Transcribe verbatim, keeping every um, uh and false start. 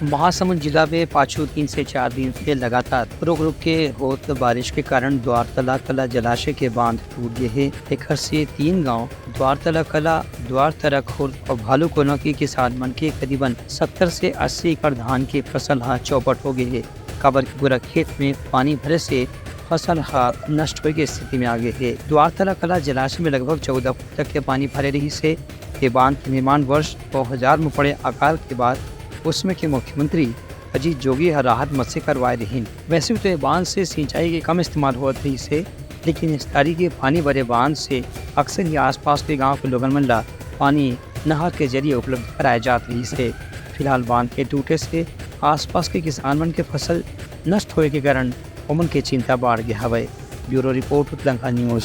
महासमुंद जिला में पाछू तीन से चार दिन से लगातार रुक रुक के होत बारिश के कारण द्वारतला कला जलाशय के बांध टूट गए हे। एखर से तीन गांव द्वारतला कला, द्वारतरा खुर्द और भालूकोना के किसान मन के करीबन सत्तर से अस्सी एकड़ धान के फसल ह चौपट हो गए हे, काबर कि पूरा खेत में पानी भरे से फसल ह नष्ट होए के स्थिति में आ गए हे। द्वारतला कला जलाशय में लगभग चौदह फुट तक के पानी भरे रहिस हे। ये बांध के निर्माण वर्ष दो हज़ार में पड़े अकाल के बाद उस समय के मुख्यमंत्री अजीत जोगी ह राहत मत से करवाए रहिन। वैसे तो ये बांध से सिंचाई के कम इस्तेमाल होत रहिस हे, लेकिन इस तारी के पानी भरे बांध से अक्सर ही आसपास के गांव के लोगन मन ला पानी नहर के जरिए उपलब्ध कराए जात रहिस हे। फिलहाल बांध के टूटे से आसपास के किसान मन के फसल नष्ट होए के कारण ओमन के चिंता बाढ़ गया हवय। Bureau report, Utlanka news.